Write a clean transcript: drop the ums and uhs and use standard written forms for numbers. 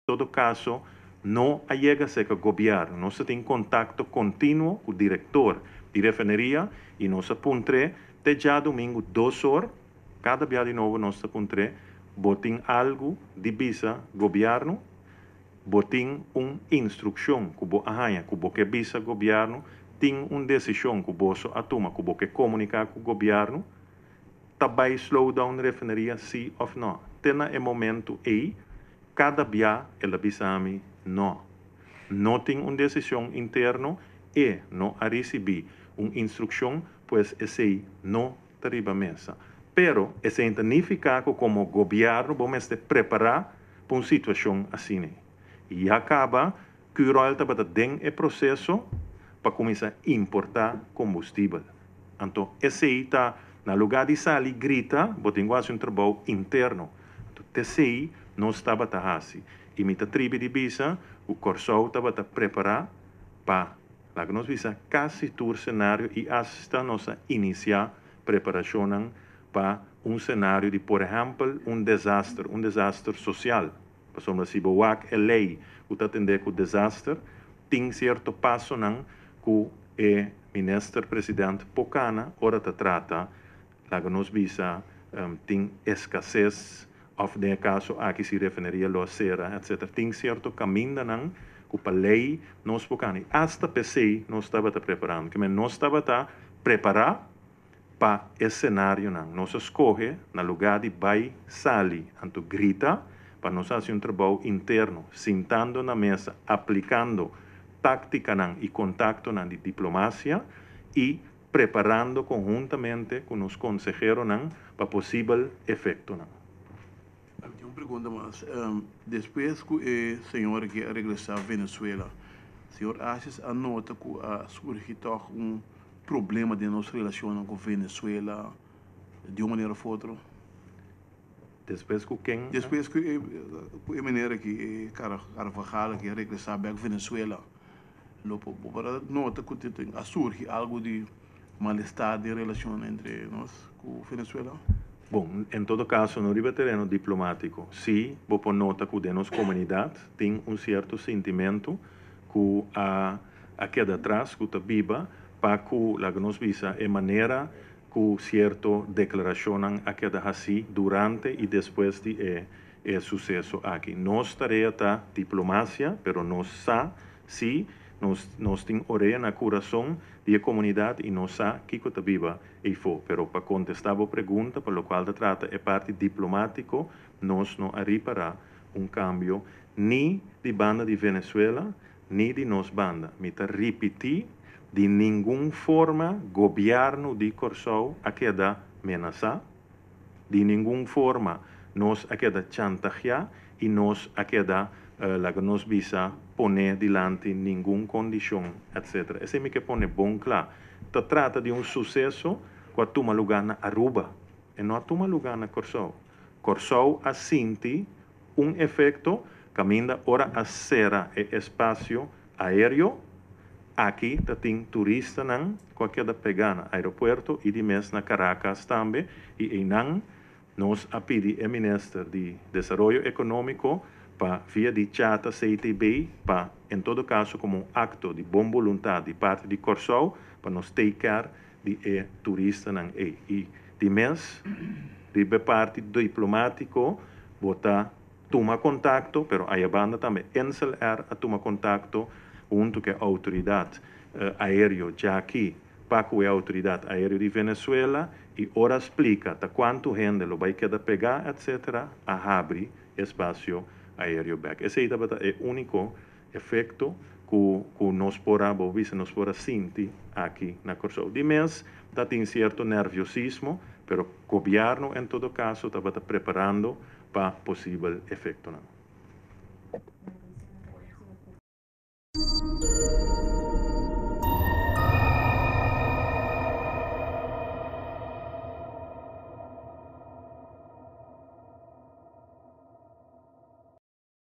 Todo kaso no a yega serka gobièrnu. Nos ta tin kontakto kontinuo ku direktor di refineria i nos a puntr'é te djadumingu 2 or. Kada bia di nobo nos ta puntr'é: "Bo tin algu di bisa gobièrnu? Bo tin un instrukshon ku bo a haña ku bo ke bisa gobièrnu? Tin un desishon ku boso a tuma ku bo ke komuniká ku gobièrnu? Ta bai slow down refineria, sí òf no?" Te na e momento ei, kada bia el a bisa mi no. No tin un desishon interno, e no a risibí un instrukshon, pues esei no ta riba mesa. Pero esei ta nifiká ku komo gobièrnu bo mester prepará pa un situashon asina. I a kaba Curoil tabata den e proseso pa kuminsá importá kombustibel. Anto, esei ta, na lugá di sali grita, bo tin ku hasi un trabou interno. Anto, esei nos tabata hasi. I mi ta tribi di bisa, ku Kòrsou tabata prepará pa, laga nos bisa, kasi tur senario i hasta nos a inisiá preparashon pa un senario di, por ehèmpel, un desaster sosial. Pasobra si bo wak e lei ku ta atendé ku desaster, tin sierto pasonan ku e minister presidente por kana ora ta trata, laga nos bisa, tin eskases, òf den kaso aki si refineria lo sera, etc. Tin sierto kamindanan ku pa lei nos por kana. I hasta p'esei nos tabata preparando. Ke men nos tabata prepará pa e senarionan. Nos a skohe na lugá di bai sali anto grita pa nos hasi un trabou interno, sintando na mesa, aplikando táktikanan i kontaktonan di diplomasia i preparando konhuntamente ku nos konseheronan pa posibel efektonan. Tin un pregunta mas. Despues ku e señor aki a regresá Venezuela, señor Asjes a nota ku a surgi toch un problema den nos relashon ku Venezuela di un manera òf otro? Despues ku ken? Despues ku e manera ku e Carvajal aki a regresá bèk Venezuela, lo por nota ku a surgi algu di malestar den relashon entre nos ku Venezuela? Bon, en todo kaso, no riba tereno diplomátiko. Sí, bo por nota ku den nos komunidat tin un sierto sentimentu ku a keda atras, ku ta biba, pa ku, laga nos bisa, e manera ku sierto deklarashon a keda hasí durante i despues di e suseso aki. Nos tarea ta diplomasia, pero nos sa, sí, nos tin orea na kurason di e komunidat i nos sa kiko ta biba eifó. Pero pa kontestá bo pregunta, pa lokual ta trata e parti diplomátiko, nos no a ripará un kambio ni di banda di Venezuela, ni di nos banda. Mi ta ripití, di ningun forma gobièrnu di Kòrsou a keda menasá, di ningun forma nos a keda chantaheá i nos a keda, laga nos bisa, pone dilanti ningun kondishon, etc. Esei mi ke pone bon kla. Ta trata di un suseso ku a tuma lugá na Aruba e no a tuma lugá na Kòrsou. Kòrsou a sinti un efekto kaminda ora a sera e espasio aéreo, aki tatin turistanan ku a keda pegá na aeropuerto i di mes na Caracas tambe, i einan nos a pidi e minister di Desaroyo Ekonómiko pa via di CHATA CTB pa en todo kaso komo un akto di bon boluntat di parti di Kòrsou pa nos take care di e turistanan ei. I di mes riba e parti diplomátiko bo ta tuma kontakto, pero aya banda tambe Insel Air a tuma kontakto huntu ku e outoridat aéreo djaki pa ku e outoridat aéreo di Venezuela i ora splika ta kuantu hende lo bai keda pegá, etc., a habri espasio aéreo bèk. Esei tabata e úniko efekto ku nos por a, bo bisa, nos por a sinti aki na Kòrsou. Di mes tatin sierto nerviosismo, pero gobièrnu en todo kaso tabata preparando pa posibel efektonan.